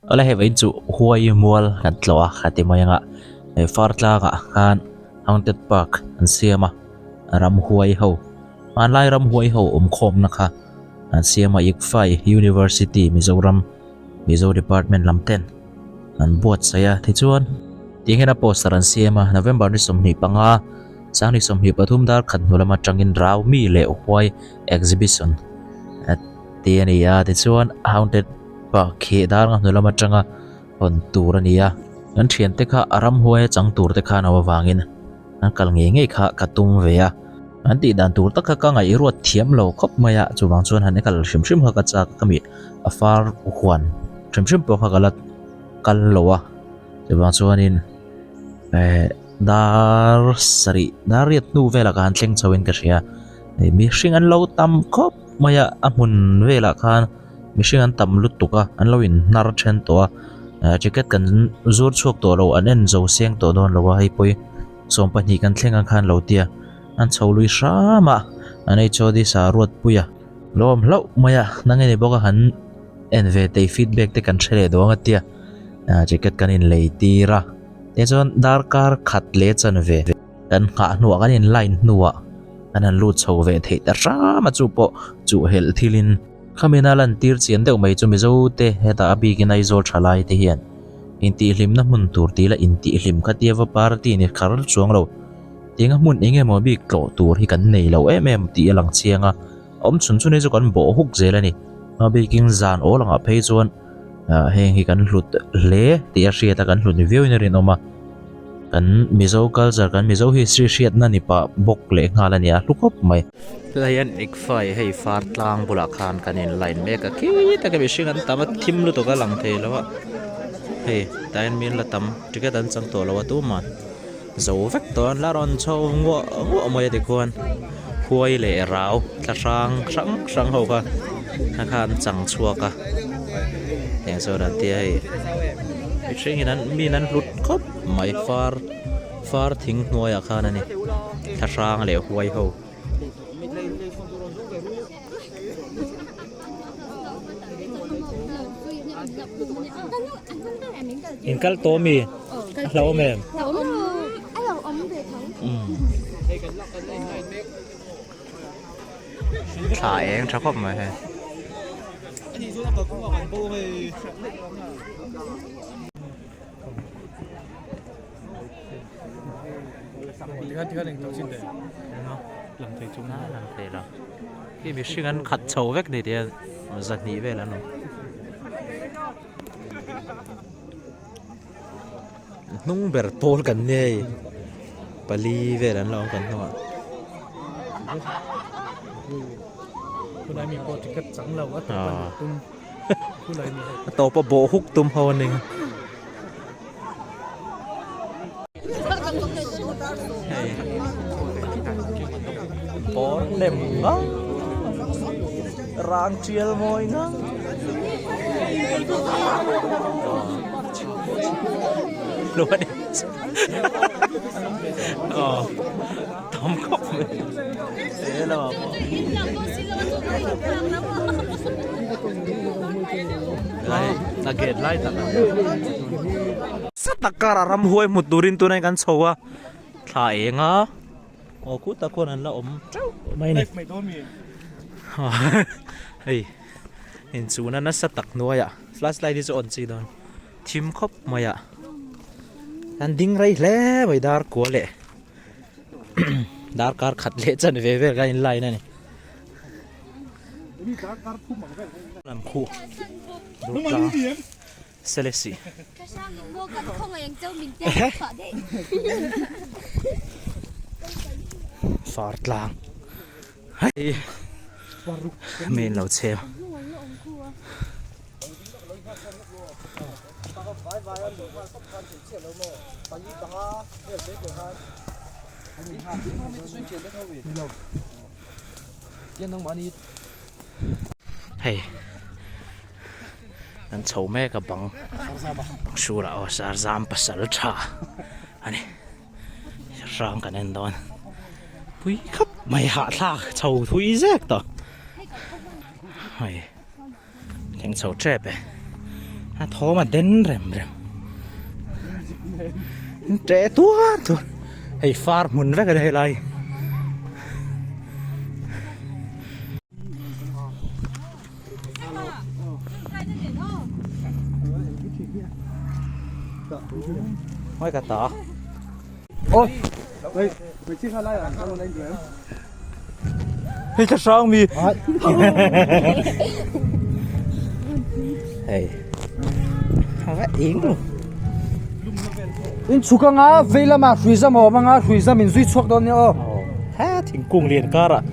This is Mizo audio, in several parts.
Awle hei vawiin chu huai mual kan tlawh a ka ti mai anga he far tlangah khan haunted park an siam a ramhuai ho hmanlai ramhuai ho awm khawmna kha an siam a ICFAI University Mizoram Mizo Department lam ten an buatsaih a tichuan tih hian a poster an siam a November ni 25 Sangni 23 dar khat hnu lam atangin rau mi leh huai exhibition tih a ni a tichuan haunted park khi dar nga hnu lam atanga hawn tur a ni a kan thiante kha a ramhuai a chang tur te khan a awm avangin an kal ngei ngei kha ka tum ve a an tih dan tur tak kha ka ngaihruat thiam lo khawp mai a chuvang chuan han kal hrim hrim kha ka chak a ka mi a far huan hrim hrim pawh kha ka la kal lo a chuvang chuanin eh dar sarih dar riat hnu velah ka han thleng chho in ka hria mihring an lo tam khawp mai a a hmun velah khan. Mihring an tam lutuk a an lo in hnar then tawh a eh ticket kan zur chhuak tawh lo an en zo seng tawh dawn lo a hei pawh hi 20 kan thleng ang khan lo tia an chho lui hram a an H O D sa ruat pui a lawm hlauh mai a nang nge ni bawk a han en ve tei feedback te kan hre leh duh ang a tia ah ticket kan in lei tir a tichuan darkar khat leh chanve kan nghah hnuah kan in line hnuah an han lut chho ve theih ta hram a chu pawh chuh helh thil in. Khamina lantir chian deuh mai chu Mizo te hetah a bikin Aizawl tha lai te hian intihhlimna hmun tur tih la intihhlim kha tia va party ni khar chuang lo. Tinga hmun eng emaw bik tlawh tur hi kan nei lo em em tih a lang chiang a, awm chhun chhun hi chu kan bawh huk zel a ni. A bikin zan awl angah phei chuan heng hi kan hlut hle tih a hriat a, kan hlut ni viauin a rinawm a. Kan Mizo culture, kan Mizo history hriatna ni pah bawk leh nghal a ni a, hlu khawp mai. Tunah hian ICFAI hei far tlang bulah khan kan in line mek a khi taka mihring an tam a thim lutuk a lang thei lo a hei tah hian mi an la tam ticket an chang tawh lo a tumah zo vek tawh an la rawn chho nguah nguah mai a tikhuan huai leh rau thla hrang hrang hrang ho kha kha kha an chang chhuak a heng sawn an tia hei mihring in an mi in an hlut khawp mai far far thing hnuaiah khan a ni thla hrang leh huai ho. In kal tawh mi a hlauhawm em? Thla eng tha khawp mai hei. Khi mihring an khat chho vek ni tih a zahnih vel an awm. Hnung ber pawl kan nei pali vel an lo awm kan hnungah. A tawpa bawh huk tum ho a ni. Bawr nem ngang rang tial mawi ngang aw tam khawp mai he lamah pawh lai a gate lai tak a ni. Sa tak karah ramhuai hmu turin tunah hian kan chho a thla eng a aw khutah khuan an la awm teuh mai a ni hei inchhuna nasa tak hnuaiah flash light hi chu on chi dawn thim khawp mai a an ding rei hle mai dar kua leh darkar khat leh chan ve vel khan in line a ni lam khuh durtlang. Selesih. Far tlang. Hei. Min lo chhem. Hei. Kan chho mek a bang bang surah aw sarzam pasal tha a ni hrang kan en dawn pui khap mai hahthlak chho thui zek tawh hei thleng chho tep e. A thawm a den rem rem. Ṭeh tuar tuar. Hei far hmun vek a ni helai. Hmai ka ta. Ôi. Hei ka hrang mi. Hei. Va eng lo. In chhuk anga vei lamah hrui zam a awm anga hrui zam in zui chhuak dawn nia aw. Ha thingkung lian karah.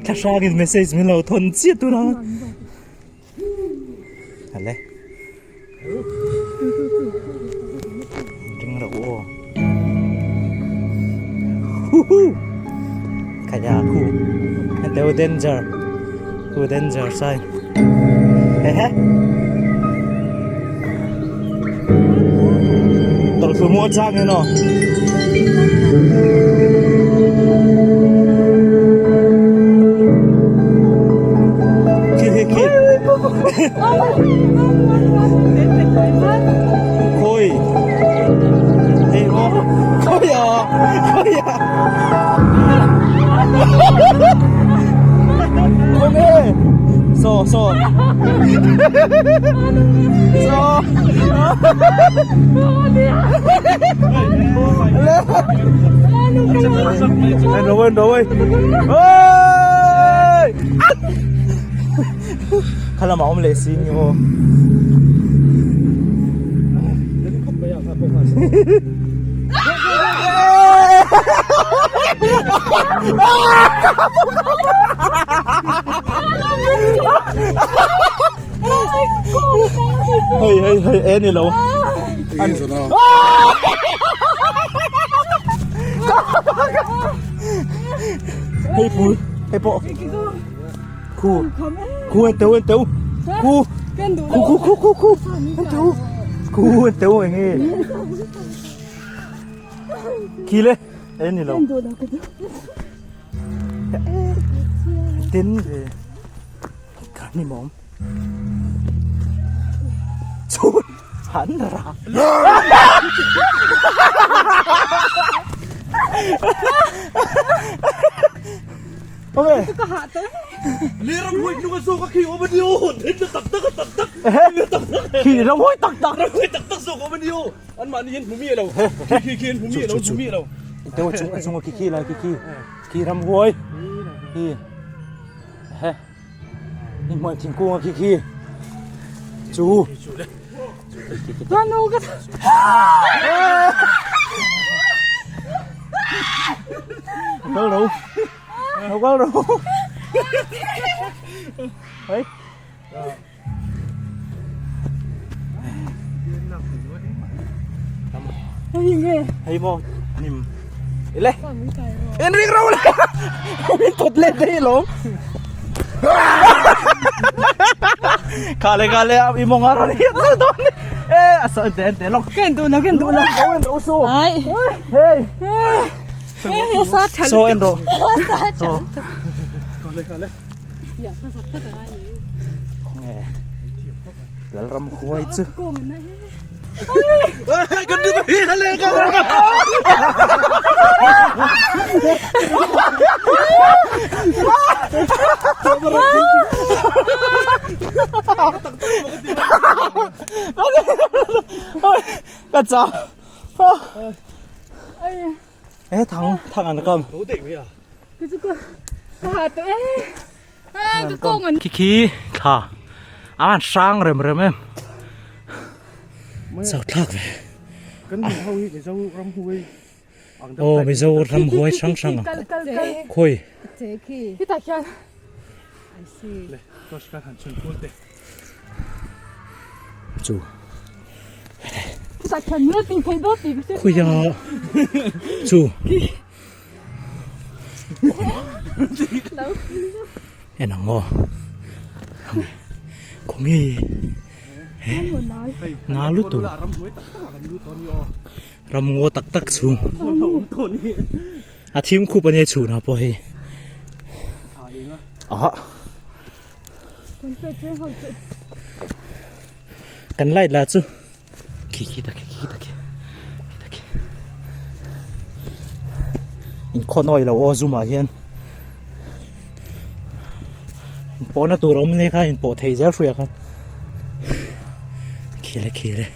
Thlahrangin message min lo thawn chiah tuna. Ale. Ring ro aw. Hu hu. Kaya khu. Deu danger. Khu danger sign. He he. Tawlhthlu mual chang in aw. Khi khi khi. Khawi. Hei maw. Khawi a. Khawi a. Khawi nge. So so. So. Anh đâu anh đâu ơi. Ơi. Khalam a awm leh si ni aw. Hei hei hei e ni lo. An Hei pui hei pawh. Khu khu en teu en teu khu khu khu khu khu khu en teu khu en teu eng nge khi le e ni lo. Tin ve. Ka ni mawm. Chhun han ra. Okay. Ka ha te. Liram huai nung a zawk a khi awm a ni aw. Then na tak tak a tak tak. Khi ram huai tak tak. Ram huai tak tak zawk awm a ni aw. An mahni hian hmu mi lo. Khi khi khi an hmu mi lo hmu mi lo. Teu chung chung khi khi lai khi khi. Khi ram huai. Khi. He. Ni hmuan thingkung a khi khi. Chu. Manu ka Kal ro. Kal ro. Hei. Hei maw hnim ile in ring ro le min thawt let daih alawm kha le kha le i mawng a rawn hiat zel dawn ni e a sawi te en te lawk ka en duh lo ka en duh lo en ro su hei so en ro so Lalram huai chu. Ka chau. Ê thằng thằng ăn cơm. Khi khi thla a sang rem rem em. Sao thlak ve. Kan hmu ho hi Mizo ram huai ang deuh. Aw Mizo ram huai hrang hrang ang. Khawi. Le torch khan han chhun kual teh. Chu. Khawi a chu. En ang aw. Khawnge na lutuk ram ngaw tak tak chhung a thim khup ania chhunah pawh hei aha. Kan light lah chu khi khi ta khi khi ta khi khi ta khi inkhawn awi lo aw zoom ah hian inpawhna tur a awm hle kha inpawh thei zel hruai ah khan khi le khi le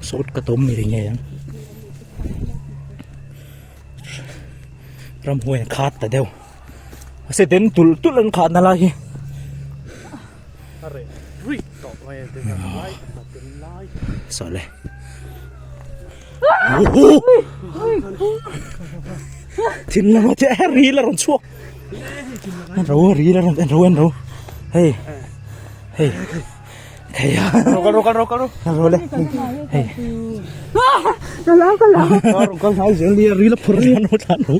sawt ka tawm ni ngei ang ramhuai an khat ta deuh mahse den tulh tulh an khatna lai hi. Saw le thin lama che ril a rawn chhuak en ro ril a rawn en ro en ro hei hei hei Kal ro kal ro kal ro kal ro le hei Ka lau ka lau. Kal hnai zel nia ril a phur ran ro thlan ro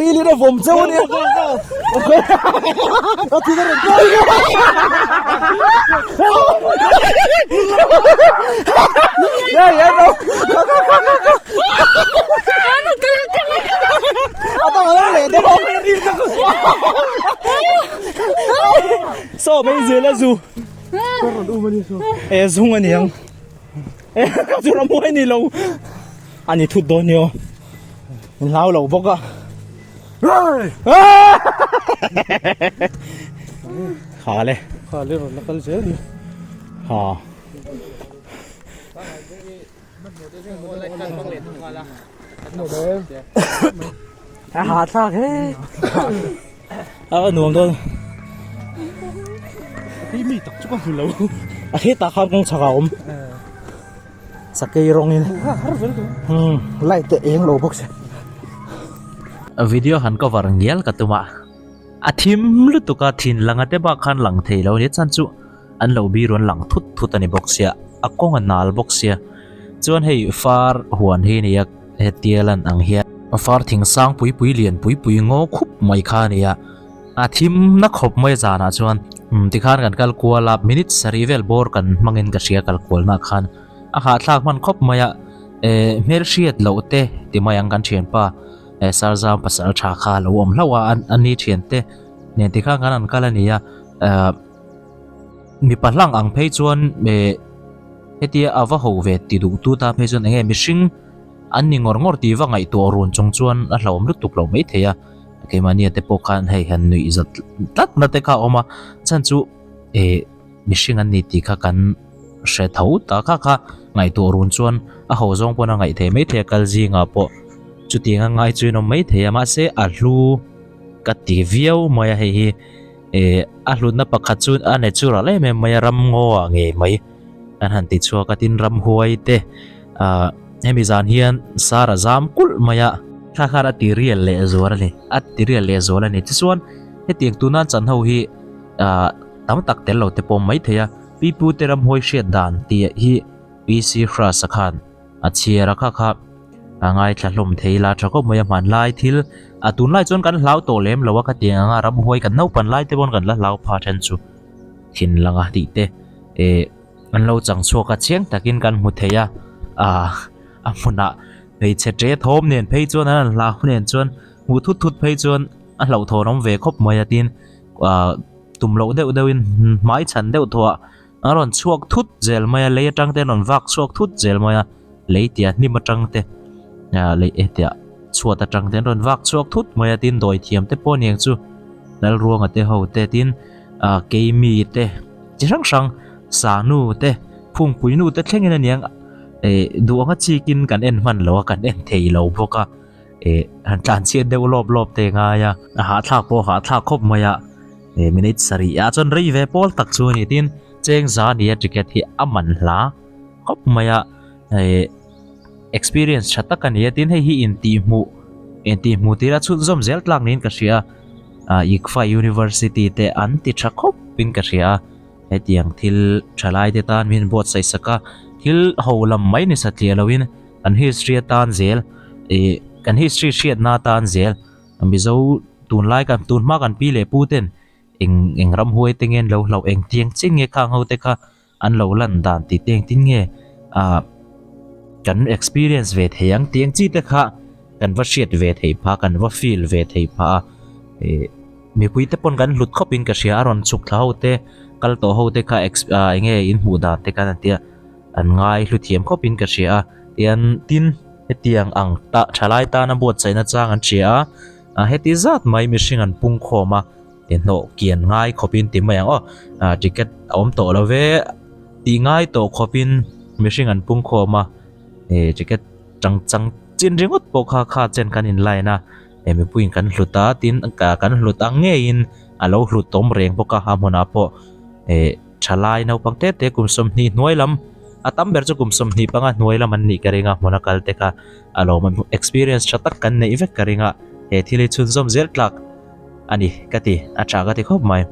Really na vom cheu ania. A thi na rawn Ya ya no. A tang ala le de. So mai zel a zu. E zung aniang. E ka chu ramhuai ni lo. Ani thut dawn ni aw. Min hlau lo bawk a. Kha le. Kha le rawn la kal zel ni. Ha. A ha thlak he. A nuam dawn. Khi mi tak chu ka hmu lo. A khi tak khan kawng chhak a awm. Sakei rawngin umm light te eng lo bawk se. Video han cover ngial ka tum a, a thim lutuk a thin langa te bak khan lang thei lo a ni chuan chu an lo bi rawn lang thut thut a ni bawk sia, a kawng a nal bawk sia chuan hei far huan hi a ni a hetia lan ang hian far thing sang pui pui lian pui pui ngaw khup mai kha a ni a. A thim na khawp mai zanah chuan umm tikhan kan kal kual a minute sarih vel bawr kan hmangin ka hria kal kualna khan a hahthlak hman khawp mai a eh hmelhriat loh te ti mai ang kan thianpa eh Sarzam pasal tha kha a lo awm hlauh a a ni thian te nen tikhan kan han kal a ni a eh mipa hlang ang phei chuan eh hetia a va ho ve ti duh tu ta phei chuan eng nge mihring an ni ngawr ngawr tih va ngaihtuah run chung chuan a hlauhawm lutuk lo maithei a. Keimahnia te pawh khan hei han nuih zat tlat na te kha a awm a chhan chu eh mihring an ni tih kha kan hre tho ta kha kha ngaihtuah run chuan a ho zawng pawn a ngaih theih maithei a kal zingah pawh chutiang a ngai chu in awm maithei a mahse a hlu ka ti viau mai a hei hi eh a hlutna pakhat chu a natural em em mai a ramngaw ah ngei mai an han ti chhuak a tin ramhuai te ah hemi zan hian sar a zam kulh mai a. Thla khan a ti rial leh zual a ni a ti rial leh zual a ni tichuan hetiang tuna chan ho hi ah tam tak tel lo te pawh mai thei a pi pu te ramhuai hriat dan tih hi PC Hrasa khan a chhiar a kha kha a ngaithla hlawm thei la tha khawp mai a hmanlai thil a tunlai chuan kan hlau tawh lem lo a khatiang anga ramhuai kan naupan lai te pawn kan la hlau pha then chu thin langa tih te eh an lo chang chhuak a chiang takin kan hmu thei a ah a hmunah hmeichhe ṭe thawm nen phei chuan an han hlau nen chuan hmuh thut thut phei chuan a hlauhthawn awm ve khawp mai a tin ah tum loh deuh deuh in hmai chhan deuh tawh ah an rawn chhuak thut zel mai a lei atang te an rawn vak chhuak thut zel mai a lei tia hnim atang te ah lei hetia chhuat atang te an rawn vak chhuak thut mai a tin dawi thiam te pawh aniang chu Lalruanga te ho te tin ah keimi te chi hrang hrang sanu te phungpui nu te thlengin aniang eh duh anga chikin kan en hman lo a kan en thei lo bawk a eh han tlan chhiat deuh lawp lawp te ngai a a hahthlak pawh a hahthlak khawp mai a eh minute sarih ah chuan rei ve pawl tak chu a ni tin cheng za nia ticket hi a man hla khawp mai a eh experience tha tak a ni a tin hei hi intihhmuh intihhmuh tir a chhunzawm zel tlak niin ka hria a ah ICFA University te an ti tha khawp in ka hria a hetiang thil thalai te tan min buatsaih sak a thil ho lam mai ni satliah lo in kan history atan zel ih kan history hriatna atan zel Mizo tunlai kan tun hma kan pi leh pu ten eng eng ramhuai te nge an lo hlauh eng tiang chin nge khang ho te kha an lo lan dan tih te engtin nge ah kan experience ve thei ang tih ang chi te kha kan va hriat ve theih phah kan va feel ve theih phah a ih. Mipui te pawn kan hlut khawp in ka hria a rawn chhuk thla ho te kal tawh ho te kha ah eng nge in hmuh dan te khan an tia an ngai hlu thiam khawp in ka hria a tian tin hetiang ang tah thalai tana buatsaihna chang an hria a ah heti zat mai mihring an pung khawm a hnawh kian ngai khawp in ti mai ang aw ah ticket a awm tawh lo ve tih ngai tawh khawp in mihring an pung khawm a eh ticket chang chang chin ringawt pawh kha kha chen kan in line a. He mipuiin kan hlut a tin kan hlut ang ngeiin a lo hlut tawm reng bawk a a hmunah pawh eh thalai naupang te te kum 20 hnuai lam a tam ber chu kum 25 hnuai lam an nih ka ring a hmuna kal te kha a lawm experience tha tak kan neih vek ka ring a he thil hi chhunzawm zel tlak a ni ka ti a tha ka ti khawp mai.